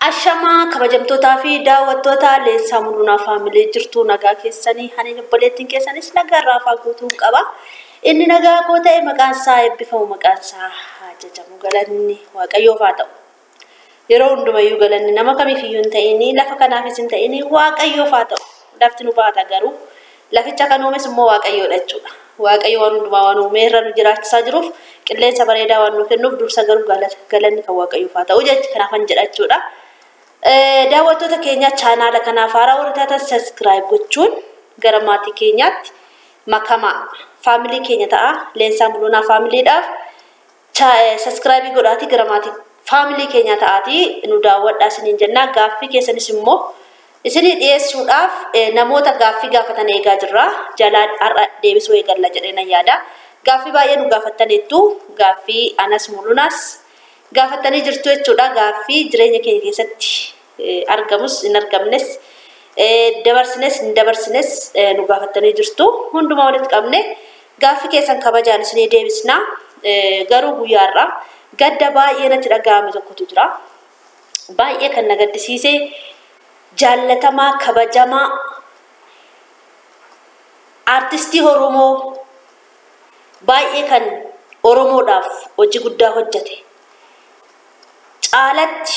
Ashamaa kabajamtootaa fi daawwattoota Leensaa Mul'unaa Faamilee jirtuu nagaa keessanii hani obboleettiin keessanis nagaa irraa guutuu qaba. Inni nagaa koo ta'e maqaan isaa eebbifamu, maqaan isaa haa jajamu, galanni Waaqayyoof haa ta'u. Yeroo hundumayyuu galanni nama kamiifiyyuu hin ta'in, lafa kanaafis hin ta'in, Waaqayyoof haa ta'u. Lafti nu baata garuu laficha kan uumes immoo Waaqayyoodha jechuudha. Waaqayyo waan hundumaa waan uumee irra nu jiraachisaa jiruuf, qilleensa bareedaa waan nu kennuuf, dursa garuu galanni kan Waaqayyoof haa ta'u jechuudha. Kanaafan jedha jechuudha. Daawwattoota keenya, chaanaala kanaaf haaraa warri taatan subscribe gochuun gara maatii keenyaatti makamaa, faamilii keenya ta'a. Leensaa Mul'unaa Faamiliidhaaf subscribe godhaatii gara maatii faamilii keenya ta'aatii nu daawwadhaa isiniin jennaa. Gaaffii keessanis immoo isinii dhiyeessuudhaaf namoota gaaffii gaafatan eegaa jirra. Jalaa har'a deebisuu eegalla jedhee nan yaada. Gaaffii baay'ee nu gaafattaniittu, gaaffii anas Mul'unaas gaafattanii jirtu jechuudha. Gaaffii jireenya keenya keessatti argamus hin argamnes, dabarsines hin dabarsines nu gaafattanii jirtu. Hundumaa walitti qabne gaaffii keessan kabajaan isinii deebisna. Garuu guyyaarraa gadda baay'ee natti dhaga'ame tokkotu jira. Baay'ee kan na gaddisiise, jaallatamaa kabajamaa aartistii Oromoo, baay'ee kan Oromoodhaaf hojii guddaa hojjete, caalatti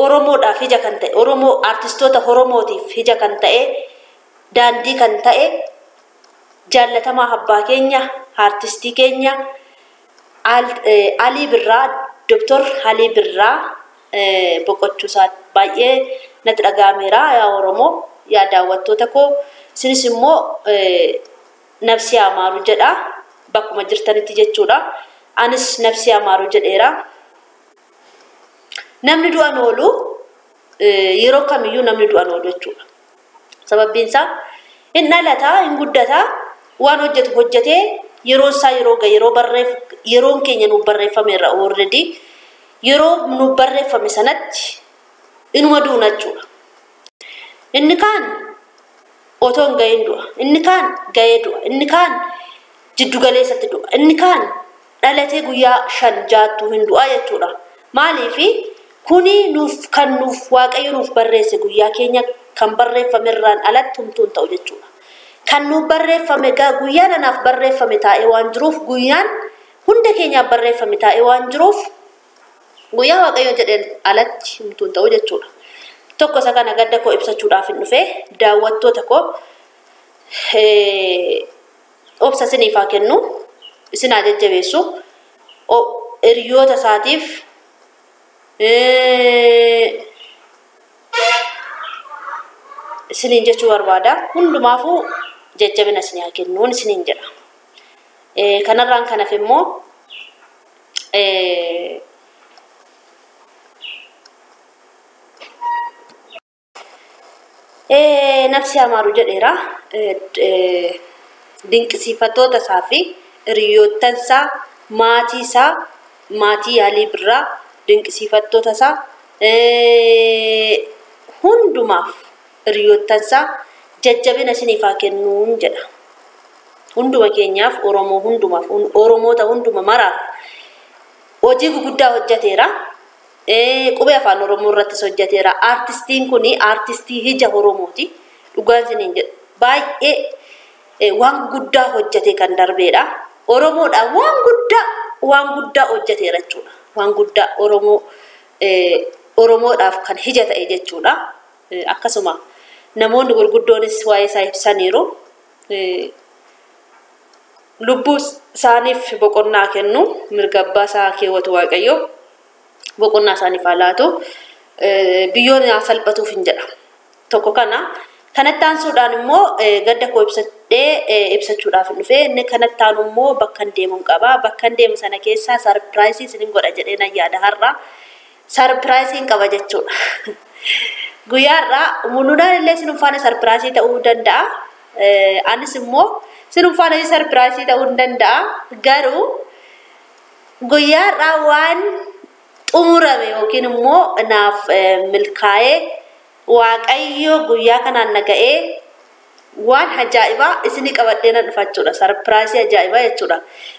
Oromoodhaaf ija kan ta'e, Oromoo aartistoota Oromootiif ija kan ta'e, daandii kan ta'e, jaallatamaa abbaa keenya, aartistii keenya Alii Birraa, Doktor Alii Birraa boqochuu isaa baay'ee natti dhaga'ameera. Yaa Oromoo, yaa daawwattoota koo, isinis immoo nafsi amaaru jedha bakkuma jirtanitti jechuudha. Anis nafsi amaaru jedheera. Namni du'an oolu, yeroo kamiyyuu namni du'an oolu jechuudha. Sababbiin isaa hin dhalataa, hin guddataa, waan hojjetu hojjetee yeroo isaa yeroo gahe, yeroo barreef yeroon keenya nuuf barreeffameerra already, yeroo nuuf barreeffame sanatti inuma duuna jechuudha. Inni kaan otoo hin gahin du'a, inni kaan gahee du'a, inni kaan jiddu galeessatti du'a, inni kaan dhalatee guyyaa 5 6ttuu hin du'a jechuudha. Maaliifi kuni nuuf kan nuuf Waaqayyo nuuf barreesse guyyaa keenya kan barreeffamerraan alatti humtuu hin ta'u jechuudha. Kan nuuf barreeffame guyyaan anaaf barreeffame taa'ee waan jiruuf, guyyaan hunda keenyaaf barreeffame taa'ee waan jiruuf, guyyaa Waaqayyo jedheen alatti humtuu hin ta'u jechuudha. Tokko isa kana gadda koo ibsachuudhaaf hin dhufe. Daawwattoota koo, obsa isiniif haa kennu, isin haa jajjabeessu, hiriyoota isaatiif isiniin jechuu barbaada. Hundumaafuu jajjabina isinii haa kennuun isiniin jedha. Kanarraan kan hafe immoo nafsi amaaru jedheera. Dinqisiifattoota isaa fi hiriyoottan isaa, maatii isaa, maatii Alii Birraa, dinqisiifattoota isaa hundumaaf, hiriyoottan isaa jajjabina isiniif haa kennuun jedha. Hunduma keenyaaf, Oromoo hundumaaf, Oromoota hunduma maraaf hojii guguddaa hojjeteera. Qubee Afaan Oromoo irrattis hojjeteera. Aartistiin kun aartistii ija Oromooti. Dhugaan isiniin jedha. Baay'ee waan guddaa hojjete kan darbeedha. Oromoodhaan waan guddaa, waan guddaa hojjeteera jechuudha. Waan guddaa Oromoo Oromoodhaaf kan ija ta'e jechuudha. Akkasuma namoonni gurguddoonis waa'ee isaa ibsaniiru. Lubbuu isaaniif boqonnaa kennu, mirga abbaa isaa keewwatu Waaqayyo boqonnaa isaaniif haa laatu. Biyyoon haa salphatuuf hin jedha. Tokko kana. Kanatti aansuudhaan immoo gadda koo ibsadhee ibsachuudhaaf hin dhufe. Inni kanatti aanu immoo bakka hin deemuun qaba. Bakka hin deemu sana keessaa surprise isinin godha jedhee nan yaada har'a. Surpriseiin qaba jechuudha. Guyyaa har'aa Mul'unaan illee isin faana surprise ta'uu danda'a. Anis immoo isin faana surprise ta'uu hin danda'a. Garuu guyyaa har'aa waan xumurame yookiin immoo naaf milkaa'ee, Waaqayyo guyyaa kanaan na ga'ee, waan ajaa'ibaa isinii qabadhee nan dhufa jechuudha. Surprise ajaa'ibaa jechuudha.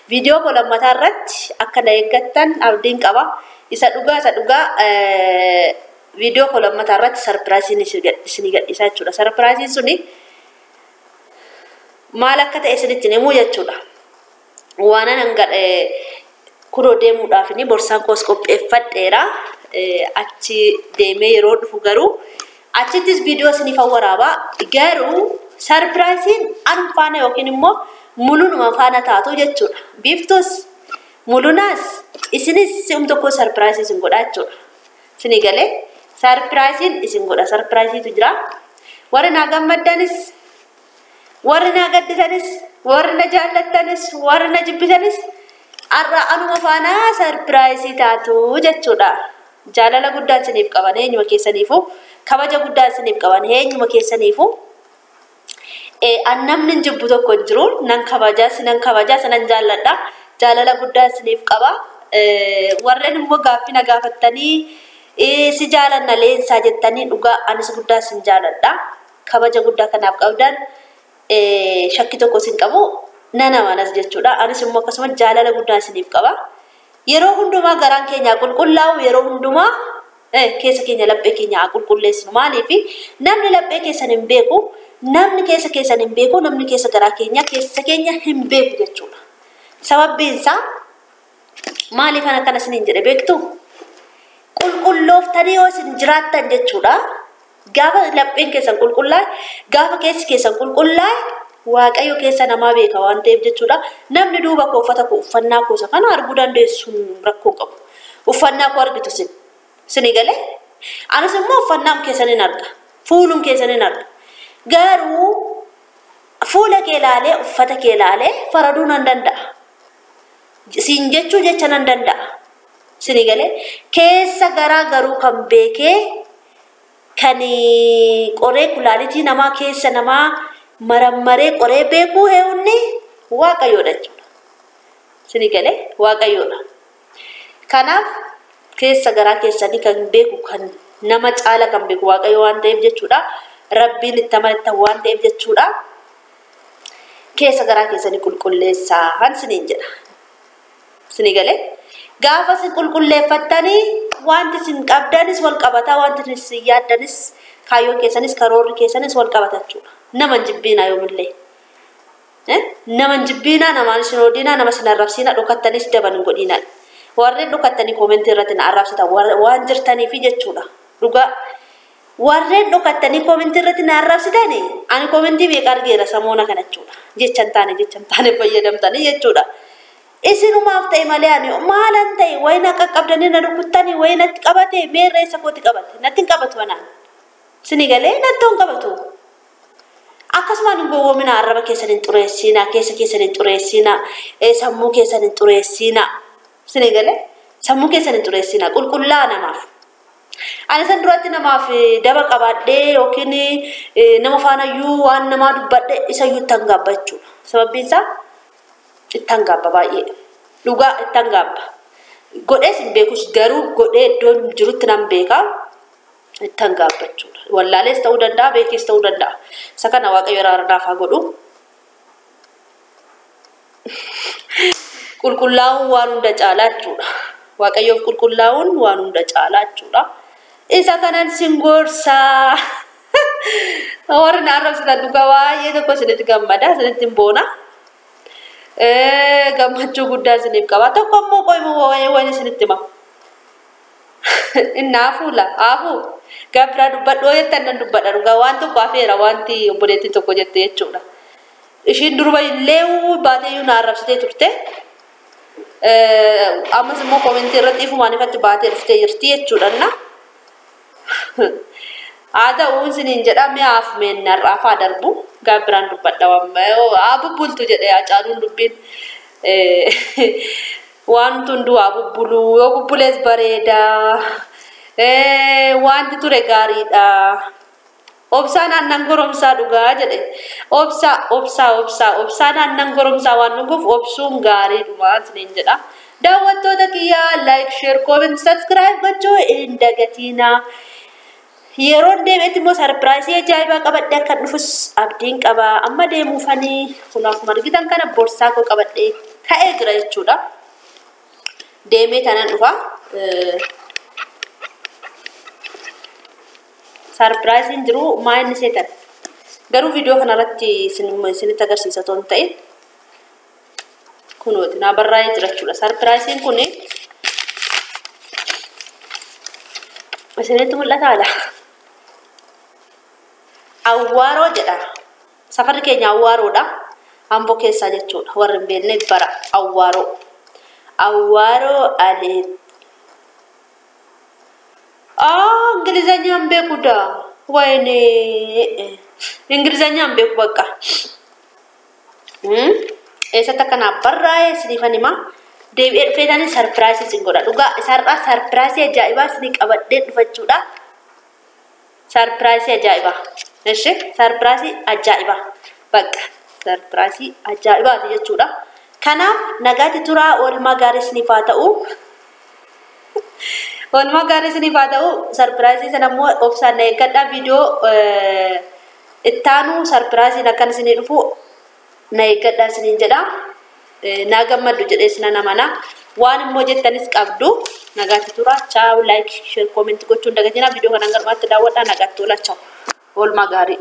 Viidiyoo koo lammataa irratti akka na eeggattan abdiin qaba. Isa dhugaa viidiyoo koo lammataa irratti sarpiraayisiin isinii gadhiisaa jechuudha. Sarpiraayisiin suni maal akka ta'e isinitti himuu jechuudha. Waan anan kunoo deemuudhaaf borsaan koos qopheeffadheera. Achi deemee yeroo dhufu garuu achittis viidiyoo isiniif waraabaa. Garuu sarpiraayisiin anuma faana yookiin immoo mulunuma faana taatu jechuudha. Biiftus mulunaas isinis si'um tokko sarpiraayisii isin godha jechuudha. Isinii galee sarpiraayisiin isin godha. Sarpiraayisiitu jira. Warri naa gammaddanis, warri naa gadditanis, warri na jaallattanis, warri na jibbitanis har'a anuma faana sarpiraayisii taatu jechuudha. Jaalala guddaa isiniif qaban eenyuma keessaniifu, kabaja guddaa isiniif qaban eenyuma keessaniifu. Namni hin jibbu tokko hin jiru. Nan kabajaas, nan kabajaas, nan jaalladha. Jaalala guddaa isiniif qaba. Warreen immoo gaaffii na gaafattanii si jaalanna leensaa jettanii dhugaa anis guddaa isin jaaladha. Kabaja guddaa kanaaf qabdan shakki tokko isin qabu nan amanas jechuudha. Anis immoo akkasuma jaalala guddaa isiniif qaba. Yeroo hundumaa garaan keenya qulqullaa'u, yeroo hundumaa keessa keenya laphee keenya qulqulleessinu. Maaliif namni laphee keessan hin beeku, namni keessa keessan hin beeku, namni keessa garaa keenya keessa keenya hin beeku jechuudha. Sababbiin isaa maaliif akkana isiniin jedhe beektu? Qulqullooftanii yoo isin jiraattan jechuudha. Gaafa lapheen keessan qulqullaa'e, gaafa keessi keessan qulqullaa'e, Waaqayyo keessa namaa beeka waan ta'eef jechuudha. Namni duuba koo uffata koo uffannaa koo kana arguu dandeessu rakkoo qabu. Uffannaa koo argitu isin. Isinii galee? Anis immoo uffannaan keessan hin arga. Fuulum keessan hin arga. Garuu fuula kee ilaalee uffata kee ilaalee faraduu nan danda'a. Siin jechuu jecha nan danda'a. Isinii galee? Keessa garaa garuu kan beekee kan qoree kulaalitii namaa keessa namaa marammaree qoree beekuu heewunni Waaqayyoodha jechuudha. Isinii galee? Waaqayyoodha. Kanaaf keessa garaa keessanii kan beeku kan nama caala kan beeku Waaqayyo waan ta'eef jechuudha. Rabbiin itti amanatan waan ta'eef jechuudha. Keessa garaa keessanii qulqulleessaa isiniin jedha. Isinii galee? Gaafa isin qulqulleeffattanii wanti isin qabdanis wal qabataa, wanti isin yaaddanis kaayyoon keessanis karoorri keessanis wal qabata jechuudha. Nama hin jibbiinaa yoomillee. Nama hin jibbiinaa, namaan isin hodhiinaa, nama isin arrabsiinaa, dhokattanis daban hin godhiinaa. Warreen dhokattanii koomentii irratti na arrabsitan waan jirtaniifi jechuudha. Dhugaa warreen dhokattanii koomentii irratti na arrabsitanii ani koomentii meeqa argeera samoona kana jechuudha. Jecha hin taane fayyadamtanii jechuudha. Isinumaaf ta'e malee ani maalan ta'e wayina qaqqabdanii na rukuttanii wayina natti qabate meerra eessa kooti qabate natti hin qabatu anaan. Isinii galee natti hin qabatu. Akkasumaan hin gowwoomina, arraba keessan hin xureessinaa, keessa keessan hin xureessinaa, sammuu keessan hin xureessinaa. Isinii galee sammuu keessan hin xureessinaa, qulqullaa namaaf. Ani san duratti namaaf daba qabaadhee yookiin nama faanayyuu waan namaa dubbadhe isayyuu itti hangaabba jechuudha. Sababbiin isaa itti hangaabba baay'ee. Dhugaa itti hangaabba. Godhees hin beekus garuu godhee iddoo jirutti nan beeka. Itti hangaabba jechuudha. Wallaalees ta'uu danda'a, beekees ta'uu danda'a. Isa kana Waaqayyo araara naaf haa godhu. Qulqullaa'uun waan hunda caalaa jechuudha. Waaqayyoof qulqullaa'uun waan hunda caalaa jechuudha. Isa kanan sin gorsaa. Warri na arrabsitan dhugaa baay'ee tokko isinitti gammada, isinitti hin boona. Gammachuu guddaa isiniif qaba. Tokko immoo qoyma waa'ee waan isinitti hima. Inni hafuula, hafuu. Gaafa dubbadhu jettan nan dubbadha dhugaa waan tokko hafeera wanti obboleettiin tokko jette jechuudha. Ishiin durba illee baateeyyuu na arrabsitee turte. Ammas immoo koomentii irratti ifumaan ifatti baatee dhuftee jirti jechuudha. Haa ta'u isiniin jedha mi'aaf meennarraa faa darbu gaafa biraan dubbadha haa bubbultu jedhee Hacaaluun dubbiin wanti hunduu haa bubbulu yoo bubbulees bareeda wanti ture gaariidha. Obsaan aannan goromsaa dhugaa jedhe. Obsaa obsaa obsaa obsaan aannan goromsaa waan dhuguuf obsuun gaariidhuma isiniin jedha. Daawwattoota kiyyaa like, share, comment, subscribe gochuu hin dagatinaa. Yeroon deemetti immoo sarpiraayisii ajaa'ibaa qabadhee akka dhufus abdiin qaba. Amma deemuufanii kun akkuma argitan kana borsaa koo qabadhee ka'ee jira jechuudha. Deemee tanan dhufa. Sarpiraayisiin jiru maa inni seetan? Garuu viidiyoo kanarratti isinitti agarsiisa otoo hin ta'in kunooti naa barraa'ee jira jechuudha. Sarpiraayisiin kun isinitti mul'ataadha. Awwaaroo jedha. Safarri keenya awwaaroodha. Amboo keessaa jechuudha. Warri hin beekne bara awwaaroo. Awwaaroo alee. Ingilizanyaan beeku daa. Wayne Ingilizanyaan beeku bakka. Eessatti akkanaa barraa'ee isiniifan himaa. Deebi'ee dhufee taanii sarpiraayisii isin godha. Dhugaa isaarraa sarpiraayisii ajaa'ibaa isinii qabadhee dhufachuudha. Sarpiraayisii ajaa'ibaa. Ishi sarpiraayisii ajaa'ibaa. Bakka sarpiraayisii ajaa'ibaati jechuudha. Kanaaf nagaatti turaa, oolmaa gaarii isiniif haa ta'u. Oolmaa gaarii isiniif haa ta'u. Sarpiraayisii sana immoo obsaan na eeggadhaa. Viidiyoo ittaanu sarpiraayisiin akkan isinii dhufu na eeggadhaa isiniin jedha. Naa gammaddu jedhee sina namana. Waan immoo jettanis qabdu. Nagaatti tura. Chaaw, like, share, comment gochuun dagatinaa. Viidiyoo kanaan garmaatti daawwadhaa. Nagaatti tola. Chaaw. Oolmaa gaarii.